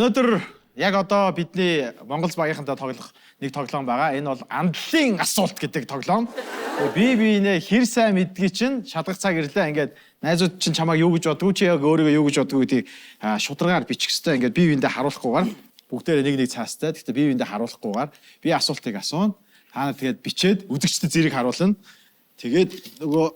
Өнөөдөр яг одоо бидний Монгол багийнхантай тоглох нэг тоглоом байгаа. Энэ бол андлын асуулт гэдэг тоглоом. Би биенээ хэр сайн мэддгийг чинь шалгах цаг ирлээ. Ингээд найзууд чинь чамайг юу гэж боддгоо чи яг өөрийгөө юу гэж боддгоо гэдгийг шударгаар бичих хэвээр ингээд бие биендээ харуулахгүйгээр бүгдээрээ нэг нэг цаастай. Гэхдээ бие биендээ харуулахгүйгээр би асуултыг асууна. Та нар тэгээд бичээд үзэгчдэд зэрэг харуулна. Тэгээд нөгөө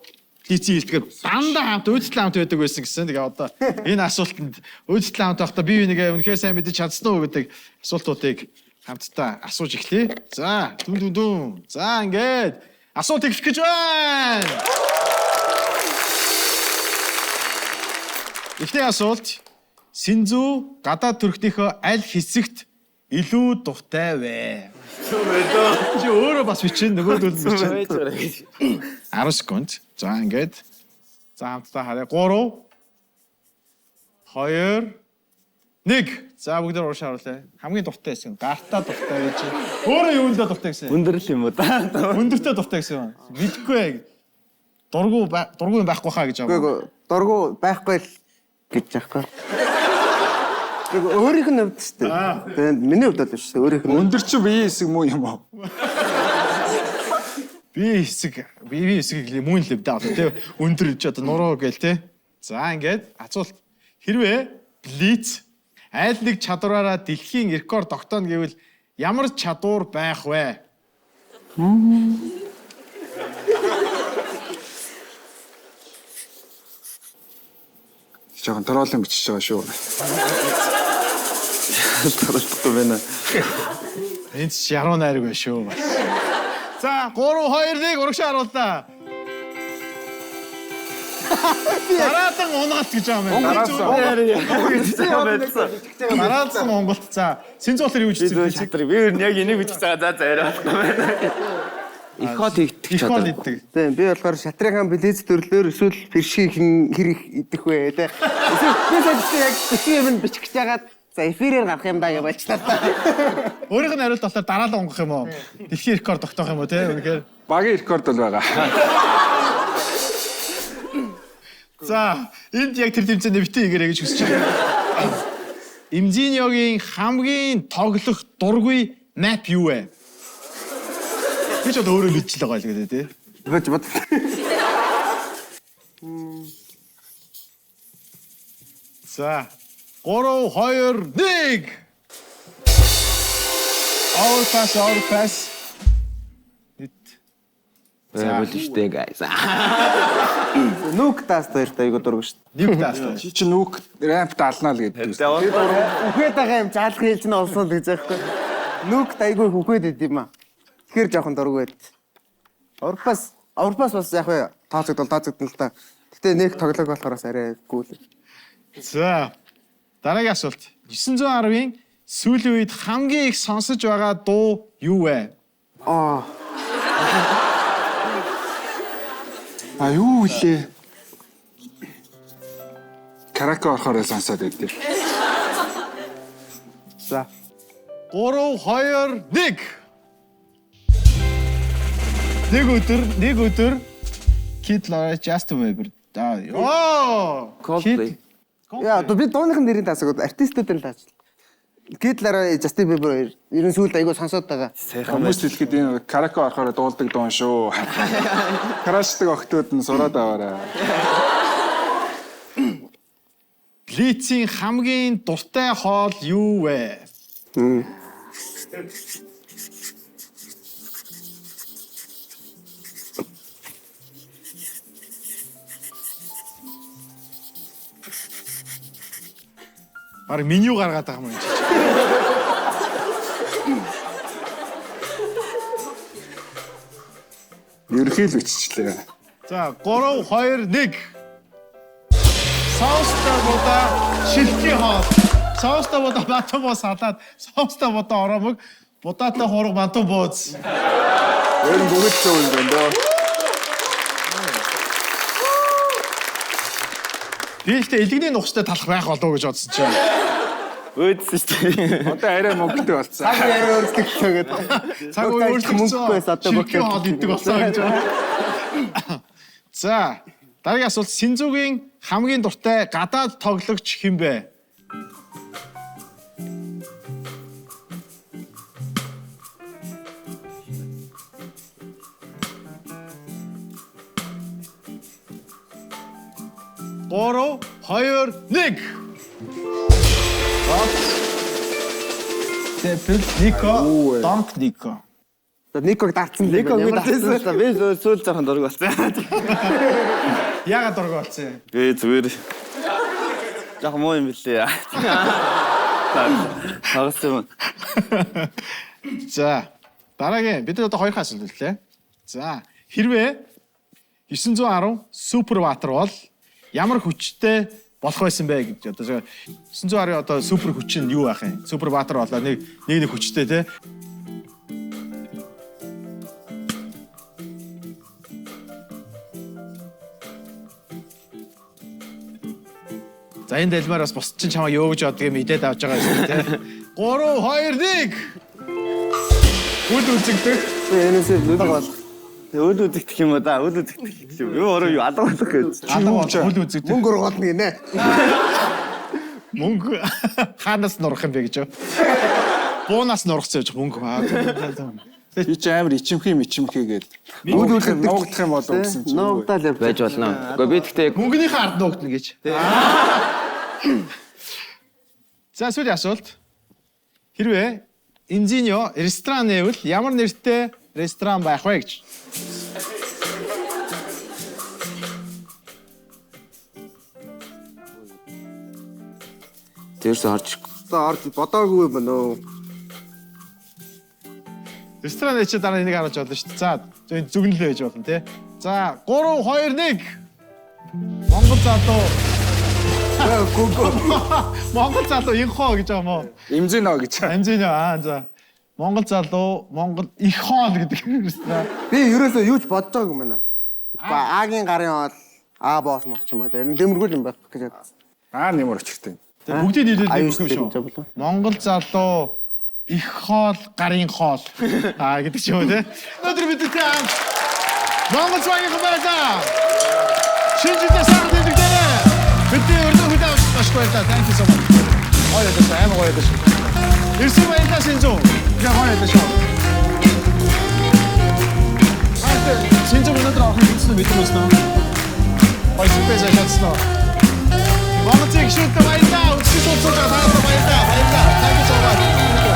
лицийн хэлдгээр дандаа хамт өөдөлтөө хамт байдаг байсан гэсэн. Тэгээ одоо энэ асуултанд өөдөлтөө хамт байхдаа би бинийгээ үнэхээр сайн мэдэж чадсан уу гэдэг асуултуудыг хамтдаа асууж эхлэе. За, дүн дүн дүн. За, ингээд асуулт эхлэх гэж байна. Эхний асуулт Синзүү гадаад төрхнийхөө аль хэсэгт илүү дуртай вэ? Чи өөрөө бас бичин, нөгөөдөл нь бичин. 10 секунд. За ингээд. За хамтдаа харъя. 3 2 1. За бүгдээр урагш харуулъя. Хамгийн дуртай хэсэг нь гартаа дуртай гэж. Өөрөө юундаа дуртай гэсэн? Өндөр л юм уу да? Өндөртөө дуртай гэсэн юм. Мэдхгүй. Дургу дургу юм байхгүй хаа гэж Үгүй байгаа. дургу байхгүй л гэж яахгүй. Үгүй өөрийнх нь хувьд шүү дээ. Тэгээд миний хувьд бол биш шүү. Өөрийнх нь. Өндөр чи бие хэсэг муу юм уу? Би хэсэг би хэсгийг мөн л дээ одоо тий. Өндөр ч одоо нуруу гээл тий. За ингээд асуулт. Хэрвээ Блиц айл нэг чадвараараа дэлхийн рекорд тогтооно гэвэл ямар чадвар байх вэ? Жохон троллинг бичиж байгаа шүү. Тарахгүй байна. Энд ч яруу найраг байна шүү бас. За 3 2 1 урагшаа харууллаа. Дараадан унгалт гэж байгаа юм байна. Дараалсан унгалт. За Синзуулэр юу гэж Би зөв хэлсэн? шатрыг. Би ер нь яг энийг бичих байгаа. За за яриа болохгүй байна. Их хот игдэх Их хол чадвар. иддэг. Тийм би болохоор шатрынхаа блиц төрлөөр эсвэл першийн хэн хэр их идэх вэ те. Эсвэл би сая яг бичсэн юм бичих гэж хагаад за эфирээр гарах юм да гэж болчлаа та. Өөрийнх нь хариулт болохоор дараалан унгах юм уу? Дэлхийн рекорд тогтоох юм уу те? Үнэхээр. Багийн рекорд бол байгаа. За, энд яг тэр тэмцээнд битгий хийгэрэй гэж хүсэж байна. Имзиньогийн хамгийн тоглох дургүй map юу вэ? Би ч одоо өөрөө мэдчихлээ гоё л гэдэг тий. Бод бод. За, 3 2 1. Overpass, overpass. Нийт. За бол штэ guys. Нүк таас хоёртой айгу дургу шүү. Нэг таас. Чи чи нүк рамп далнаа л гэдэг. Үхээд байгаа юм заалах хэлж нь олсон л гэж байхгүй. Нүкт айгу их үхээд идэм юм аа. Тэгэхээр жоохон дургу байд. Урпас Урпас бас яг вэ тооцогдол тооцогдно л та. Гэтэ нэг тоглог болохоор бас арай гүйл. За. Дараагийн асуулт. 910-ын сүүлийн үед хамгийн их сонсож байгаа дуу юу вэ? Аа А юу вүлээ? Караоке орохоор сонсоод байдیں۔ за. 3 2 1. Нэг өдөр, нэг өдөр Kid Laroi, Justin Bieber. Аа. Оо. Coldplay. Яа, одоо би дууных нь нэрийг таасаг, артистуудын л таасаг. Китлер, Justin Bieber хоёр ер нь сүүлд айгу сонсоод байгаа. Сайхан Хүмүүс хэлэхэд энэ караоке орохоор дуулдаг дуун шүү. Крашдаг охтууд нь сураад аваарай. Блицийн хамгийн дуртай хоол юу вэ? Бараг меню гаргаад байгаа юм чи. Ерхий л биччихлээ. За 3 2 1. Соустай будаа шилтгийн хоол. Соустай будаа манту буу салаад, соустай будаа оромог, будаатай хуурга манту бууз. Өөр нь бүгд зөв юм байна дөө. Би ихтэй элэгний нухацтай талах байх болов уу гэж бодсон чинь. Өөдсөн штэ. Одоо арай мөнгөтэй болсон. Цаг яриа өөрчлөгдлөө гэдэг. Цаг үе өөрчлөгдсөн. Мөнгөгүй байсан одоо Шилтгийн хоол иддэг болсон гэж байна. За, дараагийн асуулт Синзүгийн хамгийн дуртай гадаад тоглогч хэн бэ? 3 2 1. Тэпэл Нико, Донк Нико. За Никог дартсан л юм Никог байна. би Ямар ч байсан. дартсан л та. Би сүүл жоохон дург болсон. Яагаад дург болсон юм? Би зүгээр жоохон муу юм билээ. Тоглосон юм. За, дараагийн бид нар одоо хоёр асуулт үлээ. За, хэрвээ 910 супер баатар бол ямар хүчтэй болох байсан бэ гэж одоо 910 одоо супер хүч нь юу байх юм? Супер баатар болоо нэг нэг нэг хүчтэй те. За энэ дэлмээр бас бусд чинь чамайг юу гэж боддгийг мэдээд авч байгаа юм те. 3 2 1. Үл үзэгдэх. Энэсээ нүдэг бол. Тэг үл үзэгдэх юм уу да? Үл үзэгдэх юм. Юу ороо юу алга болох гэж. Алга болох үл үзэгдэх. Мөнгө ургуулна гинэ. Мөнгө хаанаас нурах юм бэ гэж юу? Буунаас нурах гэж мөнгө. Би чи амар ичимхий мичимхий гээд. Үл үзэгдэх. Нуугдах юм болов гэсэн чинь. Нуугдаал явж. Байж болно. Гэхдээ би тэгтээ яг Мөнгөнийхөө ард нуугдана гэж. За сүүлийн асуулт. Хэрвээ Инзиньо ресторан нээвэл ямар нэртэй ресторан байх вэ гэж? тэрс орж ирэхгүй. За орж бодоогүй юм байна өө. Ресторан нэ чи дараа энийг харуулж болно шүү дээ. За зөвгөнлөө байж болно тий. За 3 2 1. Монгол залуу. Монгол залуу инхоо гэж байгаа юм уу? Имзино гэж. Амзиньо аа за. Монгол залуу Монгол их хоол гэдэг ресторан. Би ерөөсөө юу ч бодож байгаагүй юм байна. Үгүй Агийн гарын хоол А босс мос ч юм уу. Энэ дэмэргүй юм байх гэж бодсон. Аа нэмэр өчртэй. Тэгээ бүгдийг нийлүүлээд Аюул өгөх юм шүү. шүү. Монгол залуу их хоол, гарын хоол аа гэдэг ч юм уу те. Өнөөдөр бидэнтэй хамт Монгол цагийн байлаа. Шинэ жилээ сайхан тэмдэглээрэй. Бидний өрнө хүлээн авч маш их баярлалаа. Thank you so much. Гоё байсан, амар гоё байсан. Ирсэн баярлалаа Шинзүү. Яа гоё байсан шүү. Баярлалаа. Шинзүү өнөөдөр орох гэсэн мэдэн байсан уу? Гоё сюрприз ашигласан уу? Монгол цэг шүтэ баярлалаа. Үзэж сууж байгаа та баярлалаа. Баярлалаа. Thank you so much.